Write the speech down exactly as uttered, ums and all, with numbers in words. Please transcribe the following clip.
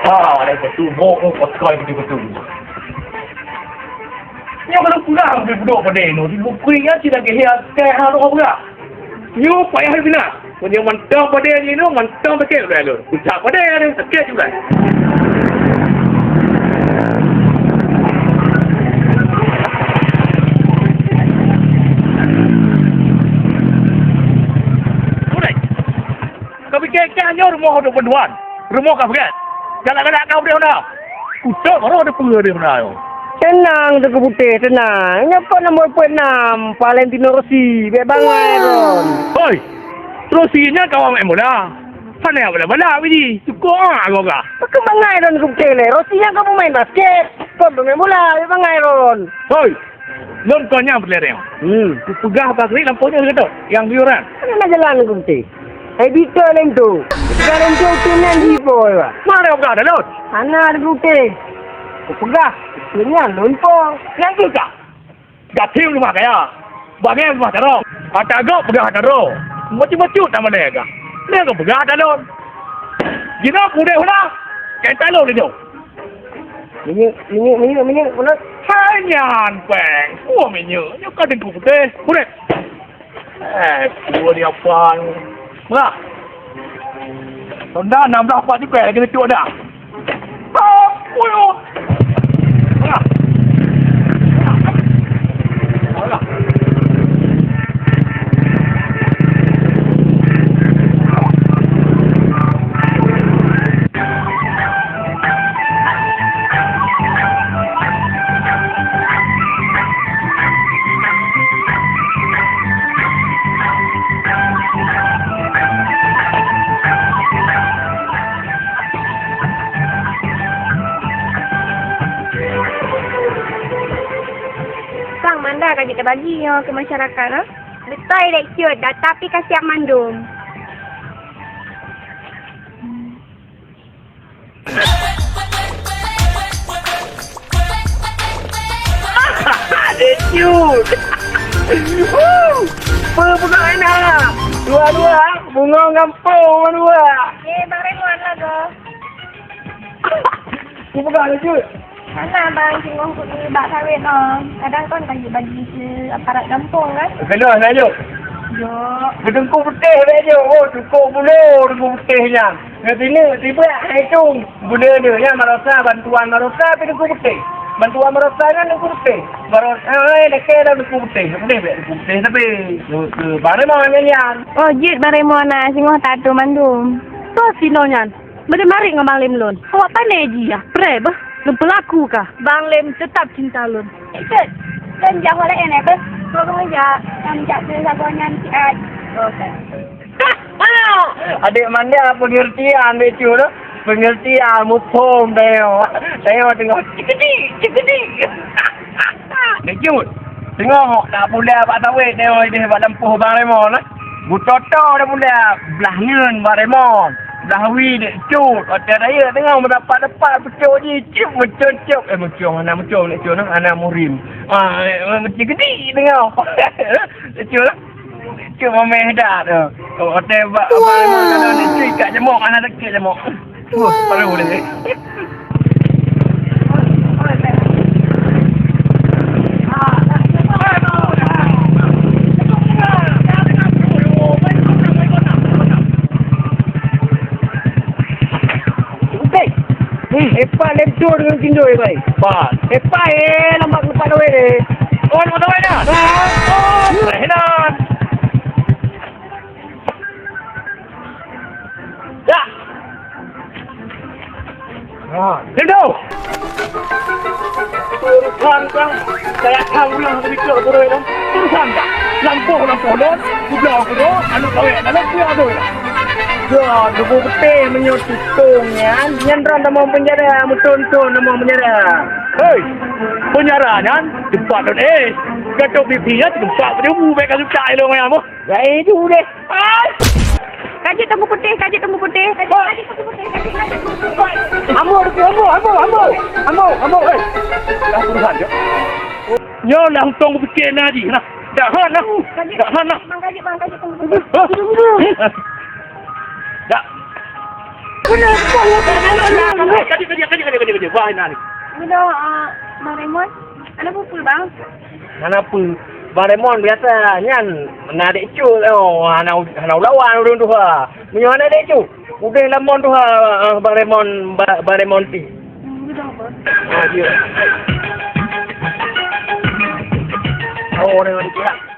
Ha, ada betul, boh, oh, pakai betul-betul. Nyoe kalau pulang di budok padé nyoe, di bukui nyan tidak gaya teh harus pulang. Nyoe payah guna. Meunyoe mantong padé nyoe, mantong sakét udah lho. Ucap padé ada sakét juga. Udah. Kau pikir kan nyoe rumoh untuk bantuan. Rumoh ka brat. Galak-galak kau deh na. Kutok baru ada peue deh na. Tenang, Teungku Putéh, tenang. Nyoe kon nombor peuet nam, Valentino Rossi, bèk bangai ron. Hoi. Rossi nyan kawan main bola. Hana bala-bala biji. Cukup ah gogah. Pakon bangai ron Teungku Putéh lé. Rossi nyan ka pemain basket. Kon pemain bola, bèk bangai ron. Hoi. Lôn kon nyang peureulèe. Hmm. Kupeugah bak Rik lampôh nyoe keudok, nyang guyuran. Hana jalan Teungku Putéh. Hai bito lôn tu. Bito lôn tu, tu nyan jipo, Pak. Mana peugah dah lôn? Hana Teungku Putéh. Kupeugah, tu nyan lôn po. Nyang tu kah? Gathim rumah kaya. Bangai rumah tarong. Ata gop peugah ata droe. Bacut-bacut tak malèe kah? Lé kupeugah ata lôn. Jinoe kudeh hula. Kai talon itu. Minyeuk, minyeuk, minyeuk, minyeuk, ulat. Hai nyan, Peng. Peue minyeuk? Nyoe ka Teungku Putéh. Ulat. Eh, peue dia pan. Meulah. Ronda enam belas empat juga lagi tu ada. Apa yo? Meulah. Meulah. Sang manda ka jeuet tabagi nyoe keu masyarakat, ha? Beutôi, Lek Cut, data pih ka siap mandum. Aduh, cut. Huh. Peue peugah na? Dua-dua, bungong gampông dua. Eh, Bang Raymond lah, Go. Peue peugah laju? Hana, Bang, singoh keuneuk bak sawét nyoe. Kadang kon ka jibagi keu aparat gampông kan? Keunoe na jok. Jok. Keu Teungku Putéh bèk jok. Oh, cukôp bulo Teungku Putéh nyan. Ngon sineuk sibak hai tung. Bulo nyan marosa, bantuan marosa keu Teungku Putéh. Bantuan marosa nyan Teungku Putéh. Marosa, eh, lakèe lam Teungku Putéh. Putéh bèk Teungku Putéh tapi. Keu, keu Bang Raymond nyan nyan. Oh, jeuet Bang Raymond na singoh tato mandum. Soe sinoe nyan? Meunyoe marit ngon Bang Lem lôn, awak pané jih yah. Preh beuh, lôn peulaku kah? Bang Lem teutap cinta lôn. Cit, lôn jak awak laén, eh, beuh. Kok keumeujak, nyang jak keu sagoe nyan siat. Oke. Adék manda peungeurtian, bèk cu, peungeurtian, muphom, tanyoe. Tanyoe teungoh cikedik, cikedik. Lé Cut, teungoh tapula bak sawét nyoe idéh bak lampôh Bang Raymond, eh. Butoto tapula, blah neuen Bang Raymond, blah wie Lé Cut. Watèe rayeuk teungoh meudapat-dapat pucok jih, cit meucon-cop. Eh, meucon, hana meucon Lé Cut, hana murim. Ah, eh, meucikedik teungoh. Lé Cut, Lé Cut mamèh that. Oh, watèe bak Bang Raymond kana Lé Cut ikat jamok, hana sakét jamok. Wah, parah boleh. Ukai. Hmm, hebat lentur dengan cindoi, bai. Ba. Hebat, eh, lambat lupa duit, eh. Oh, lambat duit dah. Ah, oh. Renan. Dah. Ha, Lindo! Urusan kang, saya tahu lah lebih ke apa dah. Urusan kang. Lampôh, lampôh lôn, kubloe keudroe, aneuk kawé dalam kuya doi lah. Yo, Teungku Putéh meunyoe tutong nyan, nyan droe tamong penjara, meuthon-thon tamong penjara. Hei, penjara nyan teumpat lôn, eh, gatok pipi nyan teumpat peudebu, bèk ka sutak ilong nyan boh. Gai ju deh. Hai! Ka jeuet Teungku Putéh, ka jeuet Teungku Putéh, ka jeuet, ka jeuet Teungku Putéh, ka jeuet, ka jeuet Teungku Putéh. Ambo, ambo, ambo, ambo. Ambo, ambo, eh. Dah urusan je. Nyoe lah untông kupikir na jih nah. Dak hana. Dak hana. Bang, kaji, bang, kaji, bang. Dak. Kaji, kaji, kaji, kaji, kaji. Wah, ini ni. Ini dah, ah, Bang Raymond. Ada pukul, Bang. Hana peue. Bang Raymond biasa nyan na adek cut. Oh, hana, hana ulawan ureueng tuha. Meunyoe hana adek cut, udeh lamon tuha, ah, Bang Raymond, Ba-, Bang Raymond ti. Hmm, gitu, Bang. Ah, dia. Oh, Raymond ti lah.